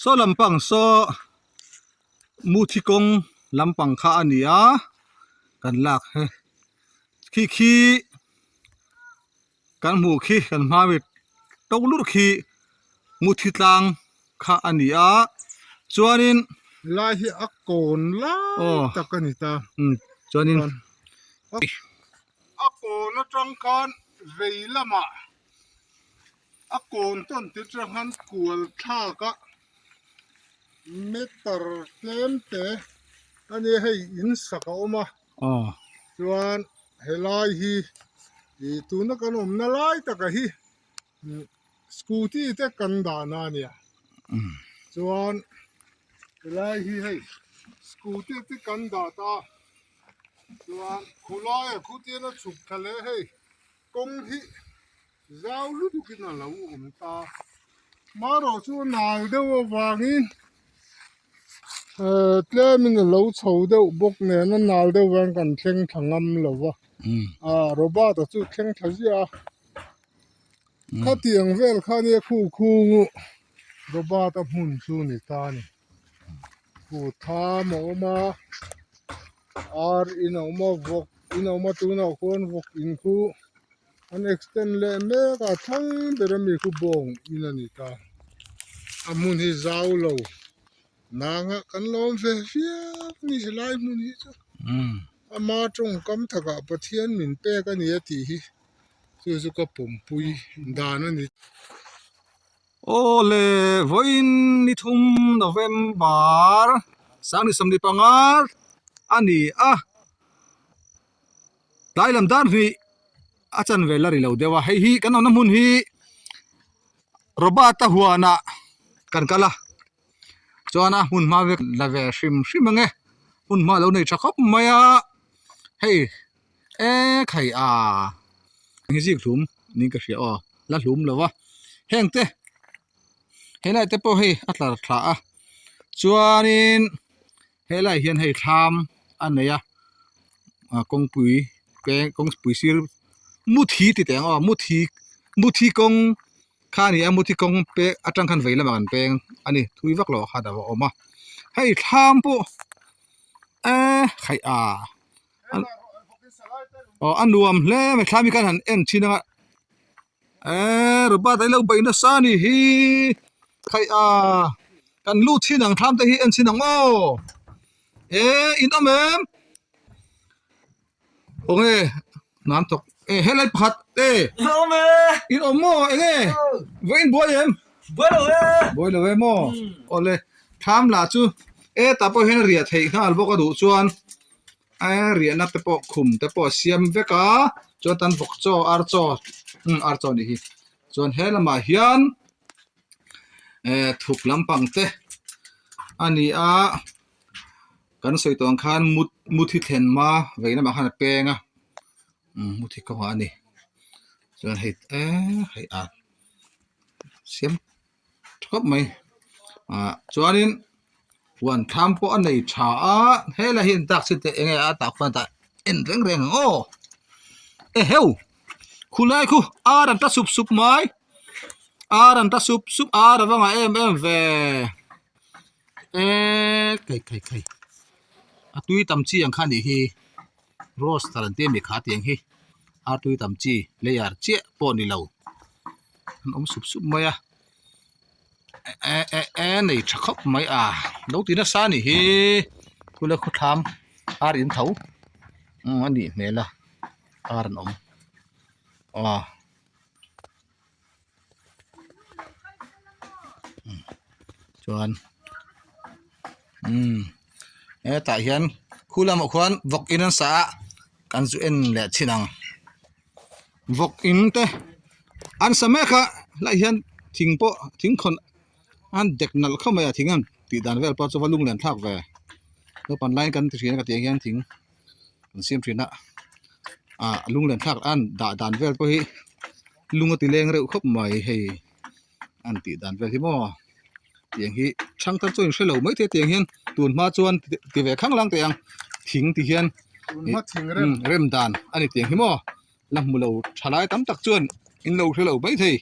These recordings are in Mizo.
Saw lampang saw Muthi kawng lampang kha a ni a kan lak he khi khi kan hmuh khi kan hma mi to lur khi Muthi tlang kha a ni a chuanin Lai hi a kawn lai tak a ni ta. Chuanin A kawn atang khan vei lamah a kawn tawn te atang khan kual thlak a meter tlem te a nia hei in sak a awm a chuan helai hi ih tuna kan awmna lai taka hi scooty te kan dahna a nia chuan helai hi hei scooty te kan dah ta a chuan khawlaia khutian a chhuk thla leh hei kawng hi zau lutukin a lo awm ta marawh chu a nal deuh avangin ehh tlemin a lo chho deuh bawk nen a nal deuh hian kan thleng thla ngam lo va ah Robert a chu thleng thla ziah a khatiang vel kha nia khu khu Robert a hmun chu a ni ta a ni. Khu tham a awm a ar in a awm a vawk in a awm a tunah khuan vawk in khu an extend leh mek a thlang ber ami khu bawng in a ni ta a hmun hi zau lo nangah kan lo awm ve viau a ni helai hmun hi chu ama tawngkam takah Pathian min pek a ni a tih hi chu chu ka pawmpui dan a ni. Aw le vawiin ni thum November sang ni 25 a ni a tlai lam dar hnih a chanve la ri lo deuh a hei hi kan awmna hmun hi Robert-a huanah kan kal a chuan a hmun hma vek la ve hrim hrim ang e hmun hma a lo nei tha khawp mai a hei. E khai a hi zik hlum niin ka hria aw la hlum lo va heng te helai te pawh hei a tlar thla a chuanin helai hian hei thlam a nei a ah kawngpui peng kawngpui sir muthi ti teh ang aw muthi muthi kawng kha a ni a muthi kawng pek atang khan vei lamah kan peng a ni thui vak lo khan a va awm a hei thlam pawh e khai a. Aw a nuam hle mai thlai mi khan han en thin anga eee Robert a ilo beih nasa a nih hi khaih a kan lut thin ang thlam te hi en thin ang aw eee in awm em khawnge hnam thawk e helai pakhat e in awm maw enge vawiin buai em buai lo e maw awle thlam lah chu e tah pawh hian a riah theih nghal bawk a duh chuan. A riahna te pawh khum te pawh a siam vek a chuan tan vawk chaw ar chaw umm ar chaw a nih hi chuan he lamah hian eh thuk lampang te a ni a kan sawi tawh ang khan mut mut hi thlen hma vei lamah khan a peng a umm mut hi kawngah a ni chuan hei eee hei a siam tha khawp mai ah chuanin huan thlam pawh a nei tha a helai hi an tak chhin teh eng nge a tah khuan tah en reng reng ang aw eheu khulai khu ar an ta sup sup mai ar an ta sup sup ar a va ngah em em ve eee kai kai kai a tui tam chi ang kha a nih hi roster an tia mi kha tiang hi ar tui tam chi layer chiah pawh ni lo. An awm sup sup mai a eh eh eh nei tha khawp mai a lo ti nasa a nih hi khula khawthlam ar in tho umm a nih hmel a ar an awm aw chuan umm hetah hian khu lamah khuan vawk in an sa a kan zu en leh chhin ang. Vawk in te an sa mek a helaiah hian thing pawh thing khawn an dek nalh khawp mai a thing an tih dan vel pawh chu va lunglen thlak ve naupan laiin kan ti thin a ka tih ang hian thing an siam thin a ah lunglen thlak an dah dan vel pawh hi lung a ti leng reuh khawp mai hei an tih dan vel hi maw tiang hi thangthar chuan in hrelo mai thei a tiang hian tun hma chuan ti ve khang lang teh ang thing ti hian rem dan a ni tiang hi maw la hmu lo thalai tam tak chuan in lo hrelo mai thei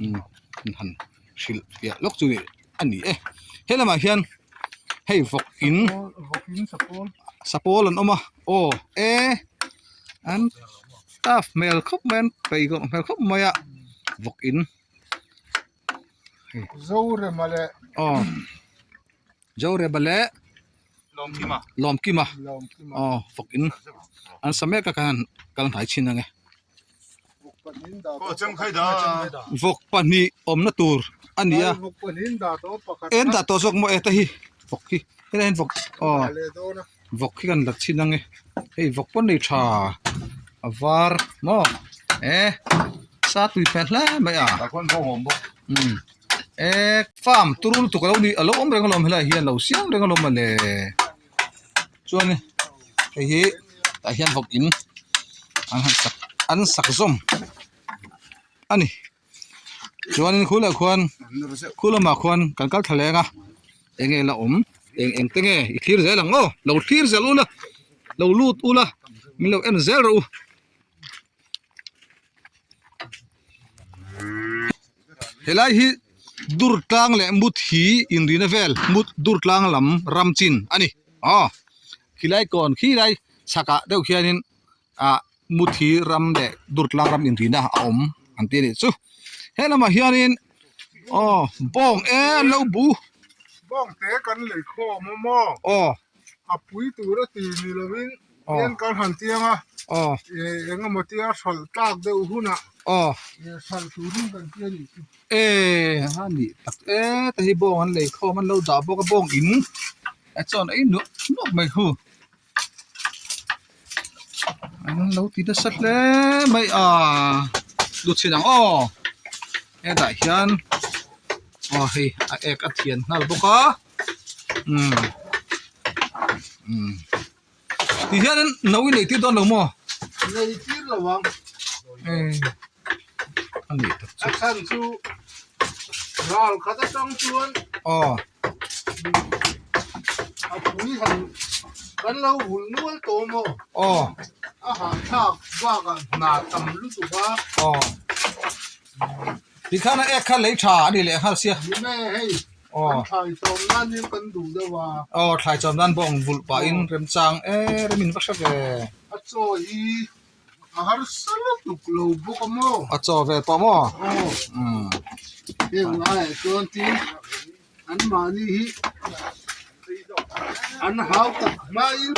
umm han hrilh fiah lawk chu ni. a ni e he lamah hian hei vawk in sapawl an awm a aw e an tough hmel khawp mai an peih hmel khawp mai a vawk in. Zorema leh aw Zorema leh Lawmkima Lawmkima aw fawk in an sa mek a khan kal hnai chhin ang e vawk pahnih awmna tur a ni a en dah tawh zawk maw e te hi vawk hi helai hian vawk aw vawk hi kan la chhin ang e hei vawk pawn nei tha a var maw e sa tui hmel hle mai a umm e farm turu lutuk alo ni alo awm reng alawm helaiah hian alo siam reng alawm mawle chuan hei hi tah hian vawk in an han sak an sak zawm a ni. Chuanin khuleh khuan khu lamah khuan kan kal thla leng a eng nge la awm eng eng te nge i thlir zel ang aw lo thlir zel ula lo lut ula min lo en zel rawh u. Helai hi dur tlang leh mut hi inrina vel mut dur tlang lam ram chin a ni aw khilai kawn khilai chhakah deuh khianin ah Muthi ram leh Durtlang ram inrina a awm an ti a nih chu. He lamah hianin aw bawng e an lo bu. Bawng te kan lei khawm a maw? Aw. A pui tur a ti ni lovin hian kan han tiang a. Aw. Eng emaw tia hralh tlak deuh hunah. Aw. Hralh turin kan ti a nih chu. E a nih tak e te hi bawng an lei khawm an lo dah bawk a bawng in a chuan ei nuap nuap mai hu. An lo ti nasa hle mai a lut chhin ang aw hetah hian aw hei a ek a thian nghal bawk a umm umm ti hian in no i nei tir dawn lo maw Nei tir lo ang a nih tak chu a chhan chu ral khat atang chuan aw. A pui han kan lo vulh nual tawh maw? Aw. A hahthlak bakah hna tam lutuk a. Aw. Tikhan a ek kha lei tha a ni leh nghal sia. Nime hei. Aw. Kan thlai chawm nan hian kan duh deuh a. Aw thlai chawm nan bawng vulh pahin remchang e remin va hre ve. A chaw hi A harsa lutuk lo bawk a maw? A chaw ve tawh maw? Aw. Heng laiah chuan tin anmahni hi an hau tak hmain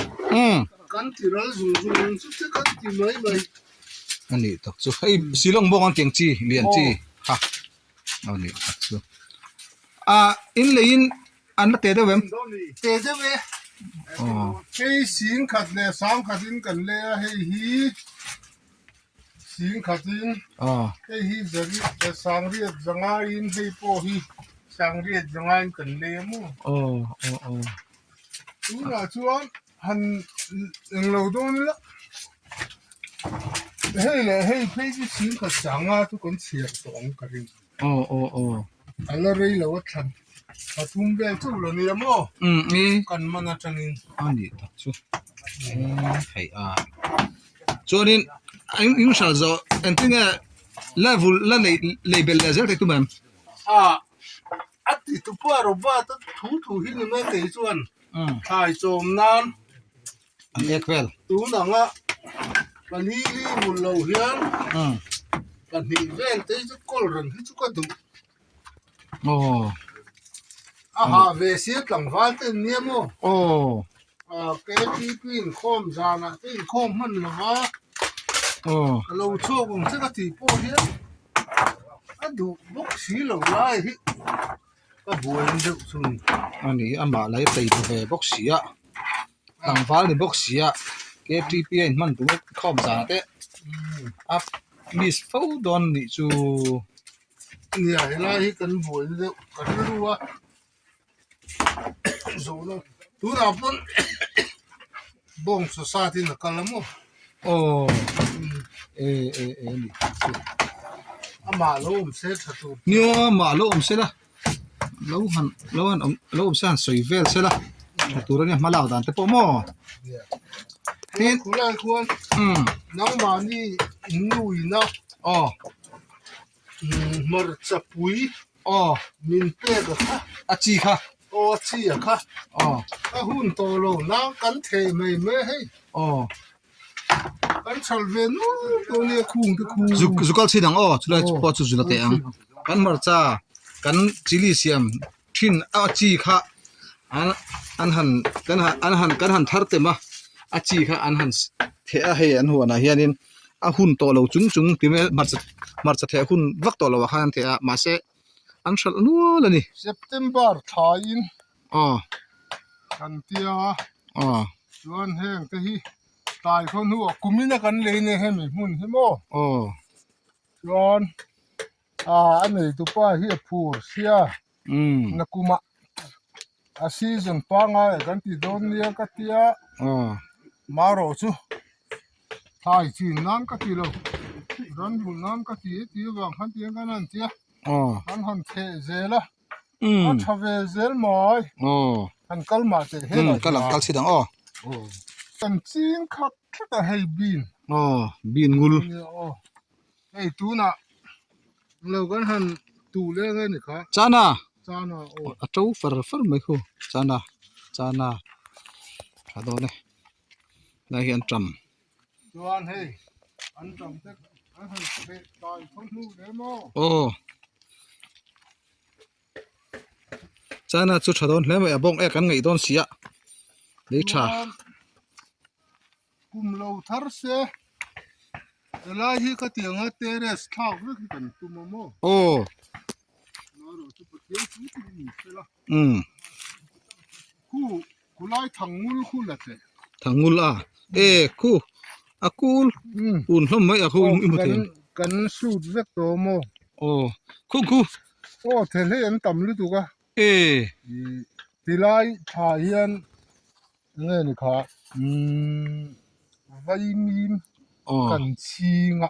kan ti ral zung zung ang chu che kan ti mai mai. A nih tak chu. Hei Shillong bawk ang tiang chi lian chi kha. A nih tak chu. A in leiin An la teh deuh em? Teh deuh e. Hei sing khat leh sang khatin kan lei a, hei hi sing khatin, hei hi sangriat zangaiin, hei pawh hi sangriat zangaiin kan lei a maw? Tunah chuan han englo dawn ila, hei leh hei phei chu sing khat sanga chu kan chhiar tawh ang ka ring. Aw aw aw. A la rei lo a thlan pathum vel chauh lo nia maw? Umm i. Kan man atangin. A nih tak chu. Hei a. Chuanin in in hral zawh engtin nge level la lei lei belh leh zel thei tum em? A a ti tu pawh Robert a thu thu hi ni mai kei chuan thlai chawm nan An ek vel. Tun anga pali li hmun lo hian pahnih vel te hi chu kawl reng hi chu ka duh. Aw. A hah ve sia tlangval te an nia maw? Aw. KTP inkhawm zanah te inkhawm hman lo va. Aw. Ka lo chhuak ang che ka tih pawh hian a duh bawk si lo lai hi. Ka buai deuh chu ni. A ni, amah la hi tlei ta ve bawk si a, tlangval ni bawk si a, KTP a inhman tur khawm zan te a miss fo dawn nih chu. Nia, helai hi kan buai deuh ka rilru a, zawhna tunah pawn bawng society in a kal a maw? Aw, e e e a ni. Amah lo awm se tha tur. Nia, amah lo awm se la, lo han lo han awm lo awm se han sawi vel se la tha tur a nia hma lak dan te pawh maw? Tin, khulai khuan nangmahni in nuina aw hmarcha pui aw. Aw. Min pek a kha. A chi kha. Aw a chi a kha. Aw. A hun tawh lo nang kan theh mai mai hei. Aw. Kan chhal ve nual tawh nia khung te khu. Zuk zukal chhin ang aw chulai pawh chu zula teh ang. Kan hmarcha kan chilli siam thin a chi kha an an han kan han an han kan han thar tem a a chi kha an han theh a hei an huanah hianin a hun tawh lo chung chung ti mai hmarcha hmarcha theh hun vak tawh loh ah khan an theh a mahse an hralh nual a ni. September thlaiin aw kan tia aw chuan heng te hi tlai khaw hnuah kumina kan lei nei hemi hmun hi maw aw chuan ah a neitupa hi a phur sia nakumah a season pangai ah kan ti dawn nia ka tia marawh chu thlai chin nan ka ti lo ran vulh nan ka ti tih avang khan tiang khan an tia an han theh zel a a tha ve zel mai han kal mah teh helai kal ang kal chhit ang aw kan ching khat tlat a hei bean bean ngul Hei tunah lo kan han tuh leng a ni kha. Chana. Chana aw. A to far far mai khu. Chana. Chana. Tha dawn e. Lai hi an tam. Chuan hei an tam te an han theh tai tho hnu le maw. Aw. Chana chu tha dawn hle mai a bawng ek an ngaih dawn si a. Lei tha. Kum lo thar se helai hi ka ti anga terrace thlak vek hi kan tum a maw? Aw. Erawh chu Pathian chu chu ni sela. Umm. Khu khulai thangngul khu la teh. Thangngul a e khu a kul un hlawm mai a khu i hmu thei. Kan shoot vek tawh a maw? Aw khu khu. Aw thehhlei an tam lutuk a. E. Tilai thla hian Nge ni kha umm vaimim kan chhing a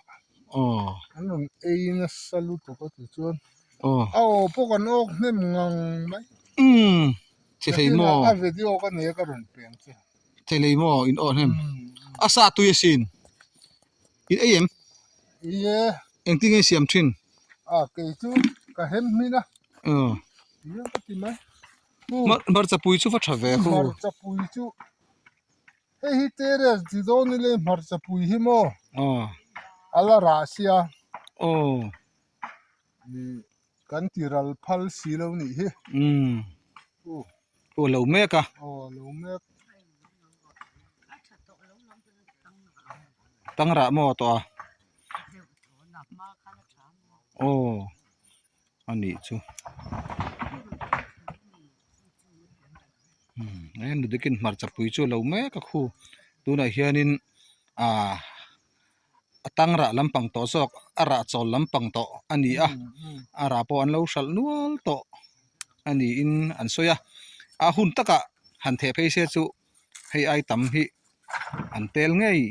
an rawn ei nasa lutuk a ti chuan a aw pawh kan awk hnem ngang mai umm che thei maw a video ka nei a ka rawn peng che che lei maw in awh hnem a sa tui asin in ei em ei e engtin nge siam thin a kei chu ka hem hmin a tihian ka ti mai. Hmarcha pui chu va tha ve hu. Hmarcha pui chu hei hi terrace ti dawn ila hmarcha pui hi maw a la rah sia kan ti ral phal si lo nih hi. Aw lo mek a. Aw lo mek. Tang rah maw tawh a. Aw. a nih chu umm nu dikin hmarcha pui chu a lo mek a khu tunah hianin ahh a tang rah lampang tawh zawk a rah chawl lampang tawh a ni a a rah pawh an lo hralh nual tawh a niin an sawi a a hun takah han theh phei se chu hei ai tam hi an tel ngei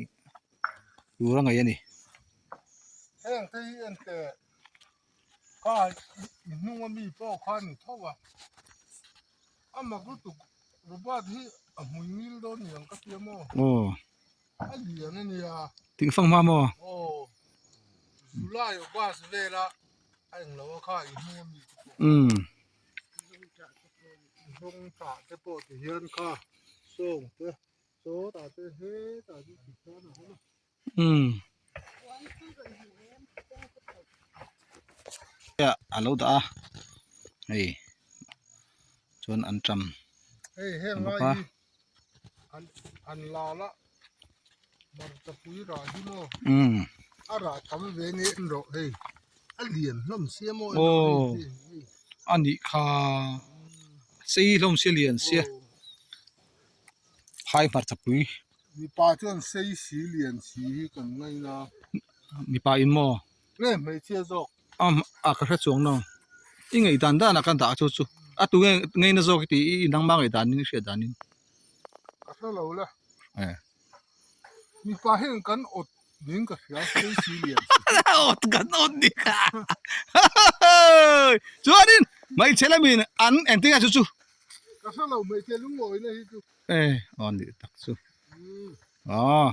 tur a ngaih a ni. Heng te hi en teh Kha i hnung a mi pawh kha a ni tho a, a mak lutuk Robert hi a hmui ngil dawn ni ang ka tia maw? Aw. A lian a nia. Ting fang hma maw? Aw. July August vela a englo a kha i hnung a mi te pawh. Umm. Zawng tah te pawh ti hian kha sawng te sawtah te hetah te ti hian a awm a. Umm a lo dah a hei chuan an ṭam hei heng bawk lai a hi an an lal a hmarcha pui rah hi maw umm a rah tam ve ni en rawh hei a lian hlawm sia maw aw a nih kha sei hlawm sia lian sia phai hmarcha pui. Mipa chuan sei si lian si hi kan ngaina. Mipa in maw? Nge hmeichhia zawk. A a ka hre chuang lo. I ngaih dan dan ah kan dah chu chu. A tu nge ngaina zawk i tih i nangma ngaih dan in i hriat dan in. Ka hre lo le. Eh. Mipa hian kan awt ning ka hria sei si lian si. Awt kan awt ni kha. Chuanin hmeichhe lamin an engtin nge chu chu. Ka hre lo hmeichhe lungawina hi chu. E aw nih tak chu aw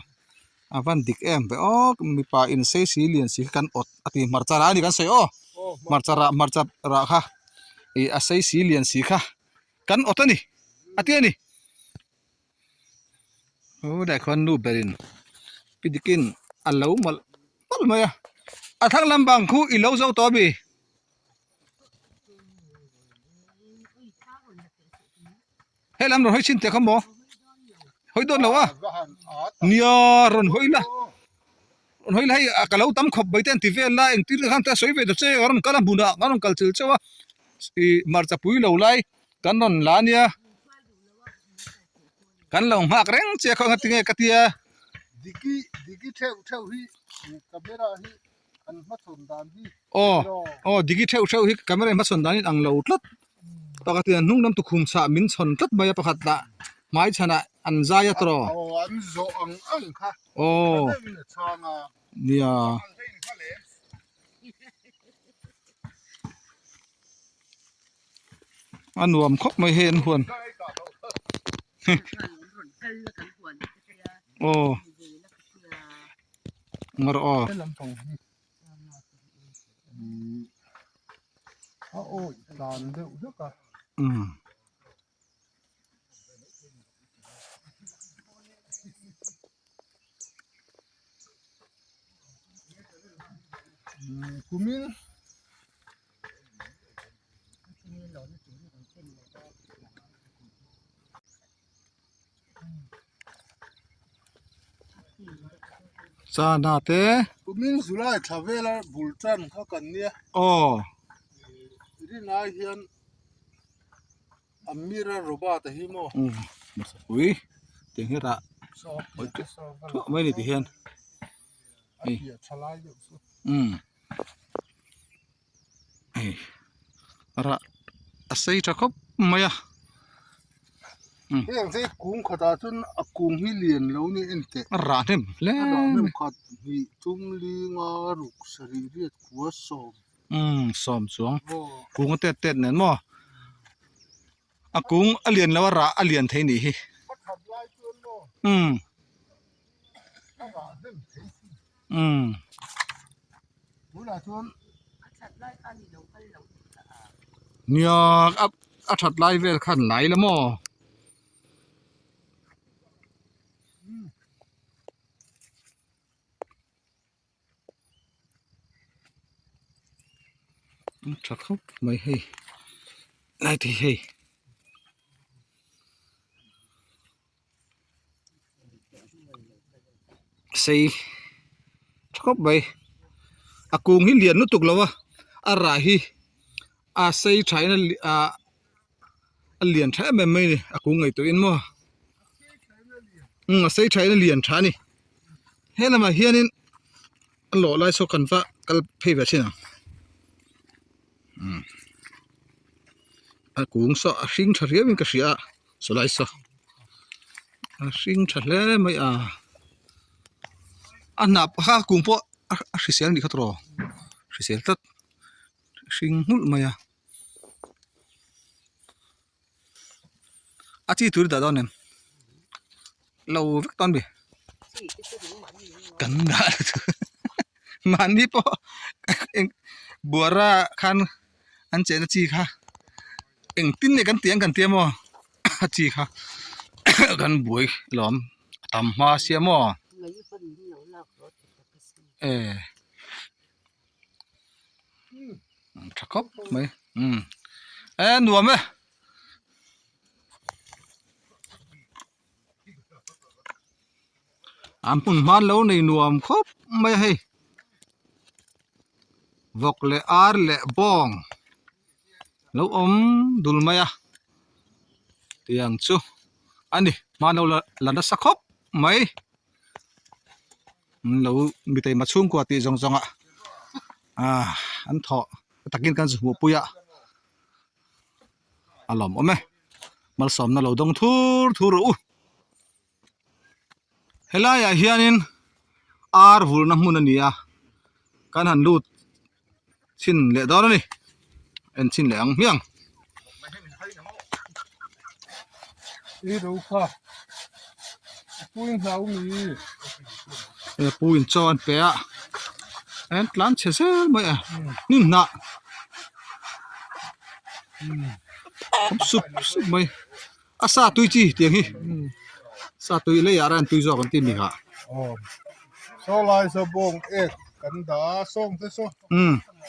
a van dik em ve aw mipa in sei si lian si kha kan awt a ti hmarcha rah a ni kan sawi aw hmarcha rah hmarcha rah kha. Ih a sei si lian si kha kan awt a ni a ti a ni. Tunah khuan nu berin pi dikin a lo mawlh mawlh mai a, a thlang lam bang khu i lo zo tawh ami? Helam rawn hawi chhin teh kha maw? Hawi dawn lo a, nia rawn hawi la, rawn hawi la hei ka lo tam khawp mai te an ti vel la engtin khan te a sawi ve ta che a rawn kal a hmunah kan rawn kal chil chauh a ih hmarcha pui lo lai kan rawn la ania kan lo nghak reng che a khaw eng tinge ka tia. Diki diki theuh theuh hi camera hi an hmachhawn dan hi aw aw diki theuh theuh hi camera in hmachhawn dan in ang lo tlat pakhat in an hnung lam tukhum chhah min chhawn tlat mai a pakhat lah hmai chhanah an zai a tawh aw an zawh ang ang kha aw nia a nuam khawp mai hei an huan aw. Ngar aw. Lampang hi a awih tlan deuh hlek a. Umm. Kumin. Chana te. Kumin July thla vela bul tan kha kan nia. Aw. Rinai hian Amira Robert a hi maw. Umm ui tiang hi rah thuah mai a ni ti hian. A piah tha lai deuh chu. Umm. Hei rah a sei tha khawp mai a Heng hi kung khatah chuan a kung hi lian lo ni en teh a rah hnem hle a rah hnem khat hnih thum li nga ruk sarih riat khua sawm umm sawm chuang kung a tet tet nen maw a kung a lian lo a rah a lian thei nih hi a that lai chuan maw umm a rah hnem thei si umm tunah chuan nia a a that lai vel khan lai la maw tha khawp mai hei lai te hi hei. Sei tha khawp mai a kung hi lian lutuk lo a a rah hi a sei tha in ah a lian tha em em mai a ni a kung ngaihtuah in maw umm a sei tha in a lian tha a ni he lamah hianin a lawh lai saw kan va kal phei ve thin ang umm a kung saw a hring tha riau in ka hria a. Saw lai saw a hring tha hle mai a a hnah kha kung pawh a hrisel anih kha tawh hrisel tlat hring nghulh mai a a chi tur i dah dawn em lo vek dawn mi kan dah mahni pawh eng buara khan an chehna chi kha. Engtin nge kan tih ang kan tia maw a chi kha kan buai lawm a tam hma sia maw e tha khawp mai umm e nuam e. An hmun hman lo nei nuam khawp mai a hei vawk leh ar leh bawng. Lo awm dul mai a tiang chu a ni hmanlo la la nasa khawp mai an lo mi taima chhungkua tih zawng zawng ah ah an thawh takin kan hmuh pui a a lawmawm e malsawmna lo dawng thur thur rawh u helaiah hianin ar vulhna hmun a ni a kan han lut chhin leh dawn a ni en chhin leh ang hmiang. Pu in chaw an pe a an tlan chhe zel mai a hnim hnah. Awm sup sup mai a sa tui chi tiang hi sa tui leiah ran tui zawk an ti mi kha. Aw saw lai saw bawng ek kan dah a sawng te saw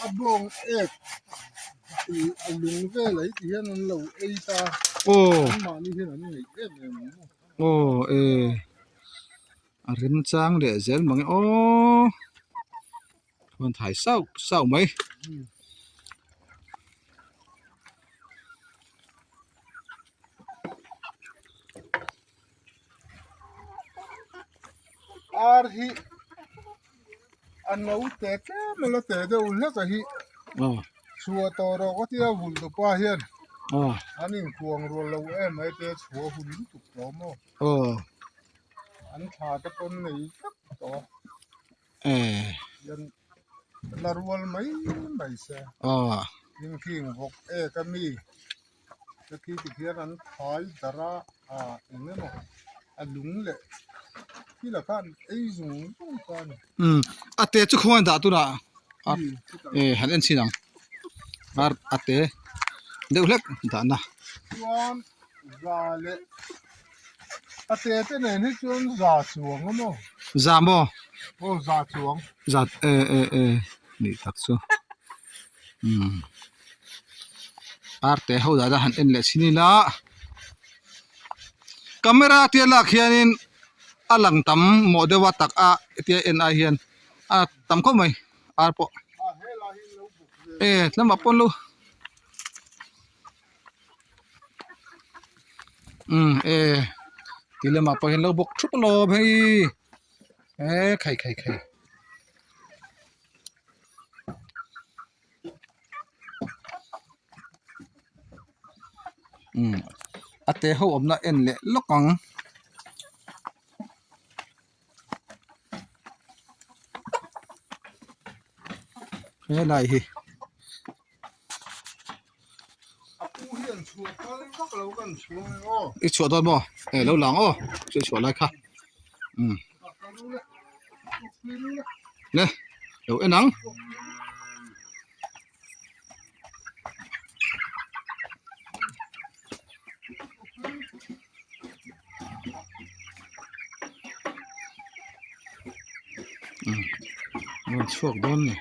a bawng ek ih a lung vel a hi ti hian an lo ei ta an mahni hian an ngaih em em ang maw. Aw e a remchang leh zel mang e aw. Rawn thai sauh sauh mai. Ar hi a no te tlem a la te deuh hlek a hi chhuah tawh rawh ka tia vulh tupa hian an inkuang rual lo em mai te chhuah hun lutuk tawh maw an thla te pawn nei vek tawh a. La rual mai mai se thinking vawk ek a mi te khi ti khian an thai darh a ah eng emaw a lung leh thil ah khan ei zung zung ta a ni. A te chu khawngaih dah tunah e han en chhin ang a te deuh hlek dahna. Chuan za leh A te te nen hi chuan za chuang a maw? Za maw? Aw za chuang. Za e e e nih tak chu. Umm arte ho dah han en leh chin ila camera tia lak hianin a lang tam mawh deuh a tak a hetia en ai hian a tam khawp mai ar pawh e tlema pawn lo. Umm e ti lamah pawh hian lo bawk thup alawm hei e khai khai khai umm a te ho awmna en leh lawk ang. Helai hi. I chhuah dawn maw e lo lang aw chu i chhuah lai kha umm le lo en ang. Umm rawn chhuak dawn ni.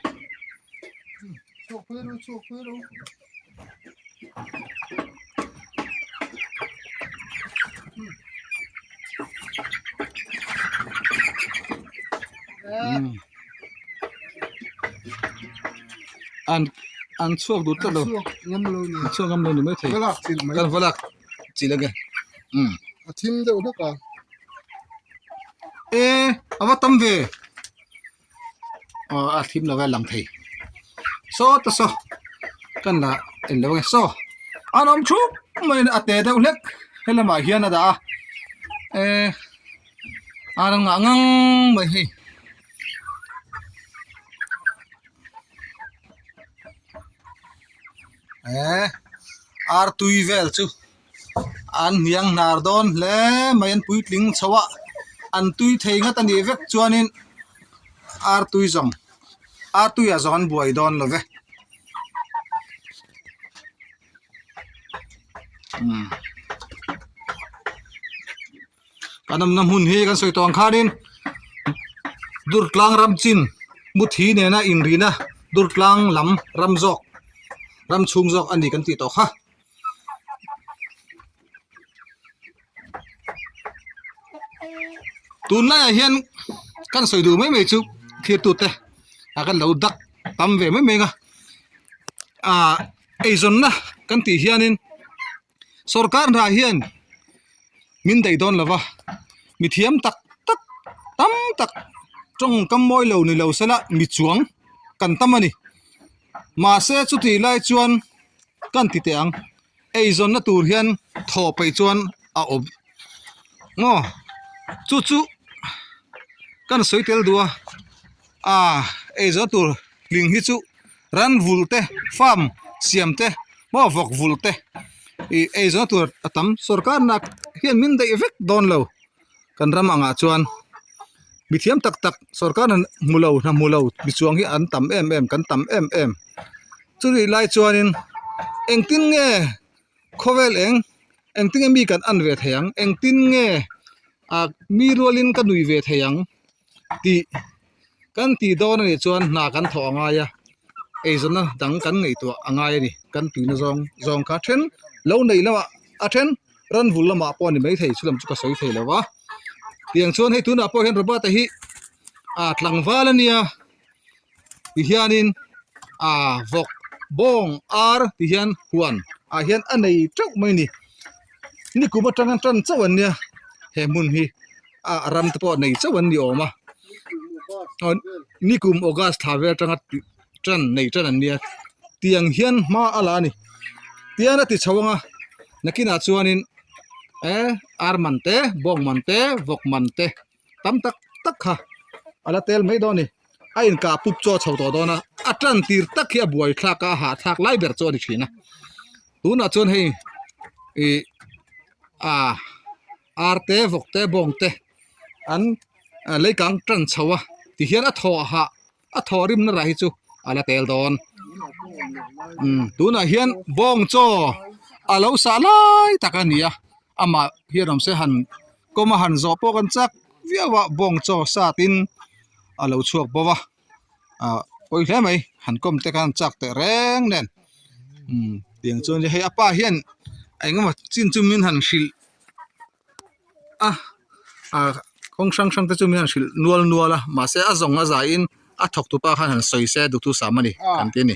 An an chhuak duh tlat lo an chhuak ngam lo ni maithei kan va lak chilh ange umm a thim deuh hlek a e a va tam ve aw a thim lo a lang thei saw ta saw kan la en lo ange saw an awm thup mai a te deuh hlek helamah hian a dah a e a lo ngah ngang mai hei. Eee ar tui vel chu an hniang hnar dawn hle mai an puitling chho a an tui thei ngat a nih vek chuanin ar tui zawng ar tuiah zawng an buai dawn lo ve umm kan awmna hmun hi kan sawi tawh ang khanin Durtlang ram chin muthi nena inrina Durtlang lam ram zawk ram chhung zawk a ni kan tih tawh kha. Tunlaiah hian kan sawi duh mai mai chu thirtute a kan lo dak tam ve mai mai ang a ah eizawnna kan tih hianin Sorkar hna hian min daih dawn lo va, mi thiam tak tak tam tak tawngkam mawi lo ni lo sela mi chuang kan tam a ni. Mahse chutih lai chuan kan ti teh ang, eizawnna tur hian thawh peih chuan a awm maw? Chu chu kan sawi tel duh a, ah eizawnna tur hling hi chu ran vulh te farm siam te maw vawk vulh te ih eizawnna tur a tam sorkar nak hian min daih vek dawn lo kan ram angah chuan mi thiam tak tak sorkar hna hmu lo hna hmu lo mi chuang hi an tam em em kan tam em em chutih lai chuanin. Engtin nge khawvel eng engtin nge mi kan an ve thei ang engtin nge ah mi rualin ka nui ve thei ang tih kan tih dawn a nih chuan hna kan thawh a ngai a eizawnna dang kan ngaihtuah a ngai a ni kan tuina zawng zawng kha then lo neih lamah a then ran vul lamah pawh a ni maithei chu lam chu ka sawi thei lo va tiang chuan hei tunah pawh hian Robert-a hi ah tlangval a nia ti hianin ah vawk bawng ar ti hian huan ah hian a nei teuh mai a ni nikum atanga tan chauh an nia he hmun hi ah ram te pawh nei chauh an ni awm a nikum august thla vel atanga tan nei tan an nia tiang hian hma a la a ni tian a ti chho ang a nakinah chuanin eh ar man te bawng man te vawk man te. tam tak tak kha a la tel mai dawn a ni a inkah pup chaw chho tawh dawn a a tan tir tak hi a buai thlak a a hahthlak lai ber chu a ni thin a tunah chuan hei ih ah ar te vawk te bawng te an leikang tan chho a tihian a thaw hah a thaw rimna rah hi chu a la tel dawn umm tunah hian bawng chaw a lo sah lai tak a ni a amah hian awm se han kawm a han zawh pawh kan chak viau a bawng chaw sat in a lo chhuak bawk a ah pawi hle mai han kawm te khan chak teh reng nen umm tiang chuan hei a pa hian engemaw chin chu min han hrilh. a ah kawng hrang hrang te chu min han hrilh nual nual a mahse a zawng a zaiin a thawk tu pa khan han sawi se duhtu sam a ni kan ti a ni.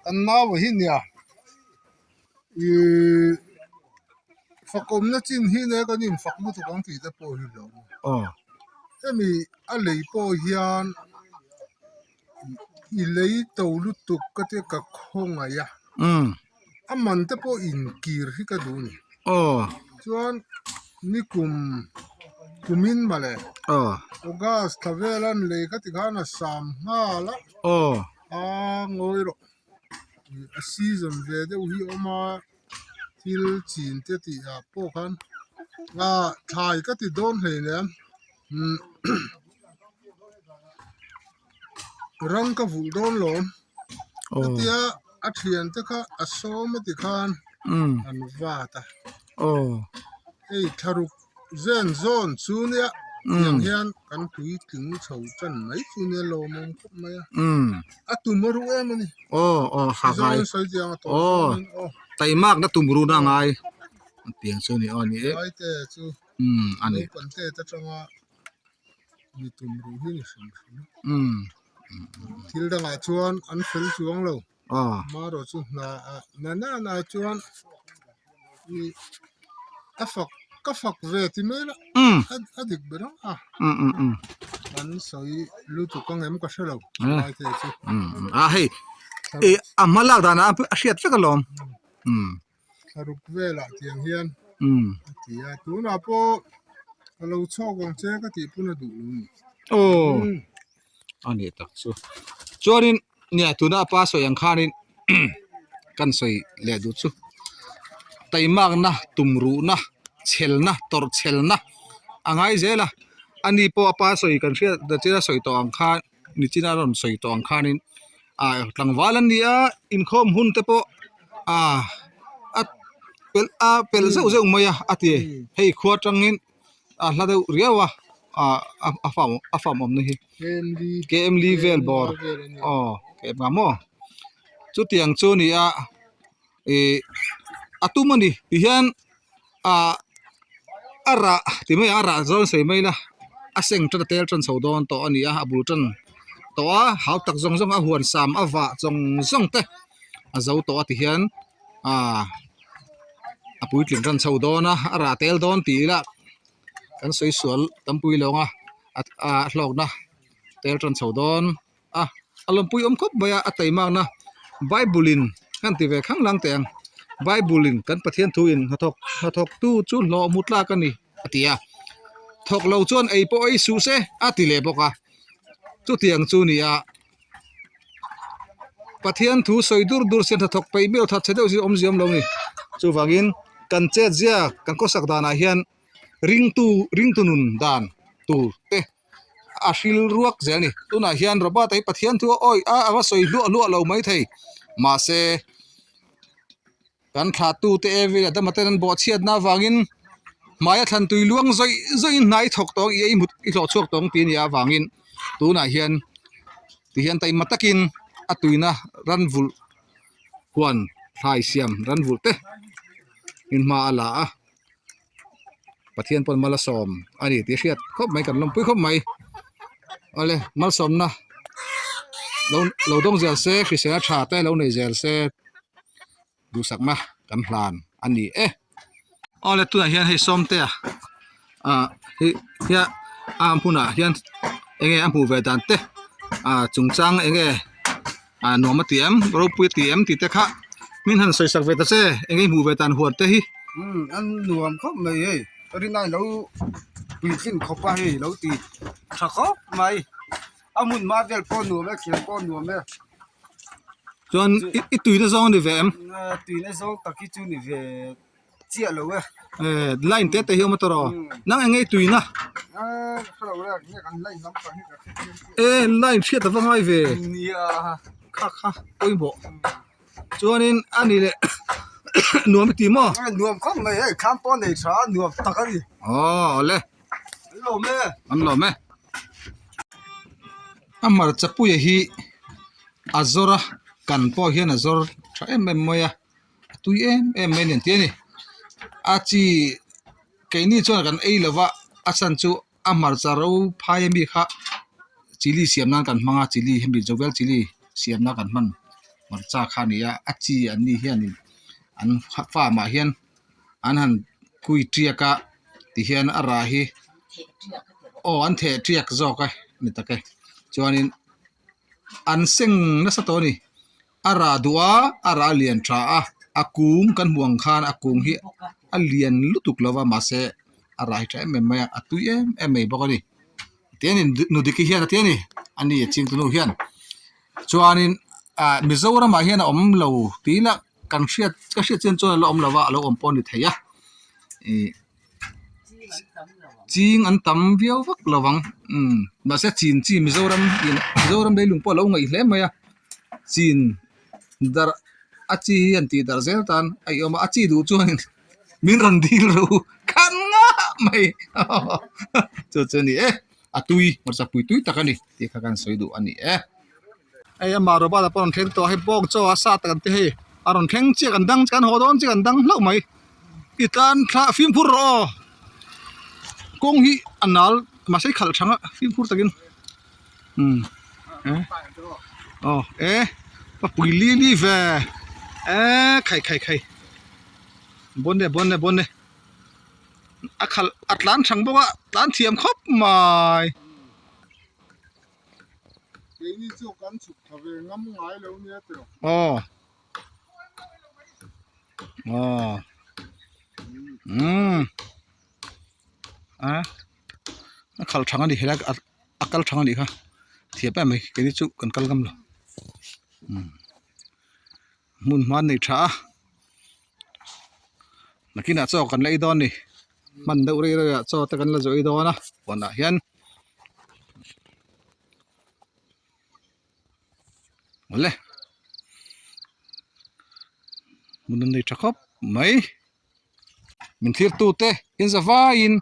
Kan nau hi nia ihh fakawmna chin hi ne kan infak lutuk ang tih te pawh hi lo aw hemi a lei pawh hian i lei to lutuk ka tia ka khawngaih a. A man te pawh inkir hi ka duh a ni. Aw. Chuan nikum kumin mawle. Aw. August thla vela an lei kha tikhan a sam nghal a. Aw. A ngawi rawh. A season ve deuh hi a awm a, thil chin te tih ah pawh khan ah thlai ka ti dawn hleinem. Ram ka vulh dawn lawm. Chutia a thian te kha a sawm a ti khan an vat a. Hei thlaruk zen zawn chu nia tiang hian kan puitling chho tan mai chu nia lawmawm khawp mai a. A tum a ruh em a ni. Mizoram sawi tiang a tawp zawngin aw. Taimakna tum runa a ngai. Tiang chu a ni aw ni e. Vaite chu naupang te atanga mi tum ruh hi ni hrim hrim thil dangah chuan an fel chuang lo amaherawh chu hna ah na nana chuan ih a fak ka fak ve ti mai la a dik ber ang a an sawi lutuk ang em ka hre lo lai te chu a hei a hma lak danah a hriat vek alawm. Thlaruk velah tiang hian a ti a, tunah pawh ka lo chhawk ang che ka tih pawn a duh lo ni. Aw a ni tak chu. Chuanin nia tuna a pa sawi ang khanin kan sawi leh duh chu taimakna tumruhna chhelna tawrh chhelna a ngai zel a, ani pawh a pa sawi kan hriat nachina sawi tawh ang khan. Nichina rawn sawi tawh ang khanin ah tlangval an ni a inkhawm hun te pawh ah a pelh a pelh zeuh zeuh mai a a ti hei khua atangin a hla deuh riau a ah a farm a farm awmna hi K M Lee vel bawr aw K M nga maw chutiang chu a ni a ih a tum a ni tihian ah a rah ti mai ang a rah zawn sawi mai ila a seng tan a tel tan chho dawn tawh a ni a a bul tan tawh a hau tak zawng zawng a huan sam a vah zawng zawng te a zo tawh a ti hian ah a puitling tan chho dawn a a rah tel dawn tih ila kan sawi sual tam pui lo ang a a hlawkna tel tan chho dawn. a a lawmpui awm khawp mai a a taimakna bible in kan ti ve khang lang teh ang bible in kan Pathian thu in hnathawk hnathawk tu chu hlawh hmu tlak a ni a ti a thawk lo chuan ei pawh ei suh se a ti leh bawk a chutiang chu a ni a Pathian thu sawi dur dur siam hnathawk peih miau that chhe deuh chu awmzia awm lo a ni chuvangin kan chetzia kan khawsak danah hian ringtu ringtu nun dan tur te. a hril ruak zel a ni tunah hian Robert-a hi Pathian thu a awih a a va sawi hluah hluah lo maithei mahse. Kan thlahtute Evi leh Adama ten an bawhchhiatna avangin hmaia thlan tui luang zawih zawih in hnai thawk tawng i ei hmut i hlawh chhuak tawng tih a nih avangin tunah hian tihian taima takin a tuina ran vulh huan thlai siam ran vulh te in hma a la a Pathian pawn mal a sawm a ni tih a hriat khawp mai kan lawmpui khawp mai awle malsawmna lo lo dawng zel se hrisel a tha te lo nei zel se duhsakna kan hlan a ni e. Awle tunah hian hei Sawmtea ah hi hian a hmunah hian eng nge a hmuh ve dan te ah chungchang eng nge ah nuam a ti em ropui a ti em tih te kha min han sawi sak ve ta che eng nge i hmuh ve dan huan te hi. Umm an nuam khawp mai hei rinai lo puitlin khawp a hei lo ti tha khawp mai a hmun hma vel pawh nuam e thlir pawh nuam e. Chuan i tuina zawng a ni ve em? Tuina zawng tak hi chu ni ve chiah lo e. Eh line te te hi a awm a tawh nang eng nge i tuina? Eh line hriat a va ngai ve. Nia. Kha kha pawimawh. Chuanin a ni leh nuam i ti maw? Nuam khawp mai hei thlam pawh nei tha a nuam tak a ni. Aw awle. An lawm e. An lawm e. A hmarcha puia hi a zawr a kan pawh hian a zawr tha em em mai a a tui em em mai a ni an ti a ni a chi keini chuan kan ei lova a chhan chu a hmarcha ro phai ami kha chilli siam nan kan hmang a chilli hemi jovel chilli siam nan kan hman hmarcha kha a ni a a chi an ni hianin an farm ah hian an han kui tiak a tihian a rah hi aw an theh tiak zawk a ni tak e chuanin an seng nasa tawh a ni a rah duh a a rah a lian tha a a kung kan hmuh ang khan a kung hi a lian lutuk lo va mahse a rah hi tha em em mai a a tui em em mai bawk a ni tianin nu diki hian a ti a ni a ni a chingtu nu hian chuanin ah Mizoramah hian a awm lo tih ila kan hriat ka hriat chian chuan a la awm lo va a lo awm pawh a ni thei a ih ching an tam viau vak lo ang umm mahse chin chi Mizoram Mizoram leilung pawh a lo ngaih hle mai a chin darh a chi hi an tih darh zel tan a i awm a a chi duh chuan min rawn dil ru khan ngah mai chu chu a ni e a tui hmarcha pui tui tak a ni tih kha kan sawi duh a ni e. Hei amah Robert a pawh a rawn thleng tawh a hei bawng chaw a sa tak an ti hei a rawn thleng chiah kan dang kan haw dawn chiah kan dang hlauh mai i tan thla fimkhur rawh aw kawng hi a nal mahse i khalh thang a fimkhur takin umm aw e a pui li li ve e khai khai khai bawn e bawn e bawn e a khalh a tlan thang bawk a tlan thiam khawp mai. Keini chu kan chhuk thla ve ngam ngai lo nia tiraw. Aw. Aw. Umm. A. A khal thang a ni helai a kal thang a nih kha. Thiam em mai keini chu kan kal ngam lo. Umm. Hmun hma an nei tha a. Nakinah chaw kan la ei dawn a ni. Hman deuh rei rei ah chaw te kan la zawh ei dawn a huanah hian. Awle hmun an nei tha khawp mai min thlir tu te in za vaiin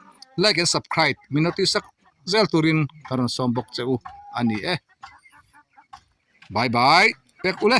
like and subscribe min lo tih sak zel turin ka rawn sawm bawk che u a ni e bye bye pek ule.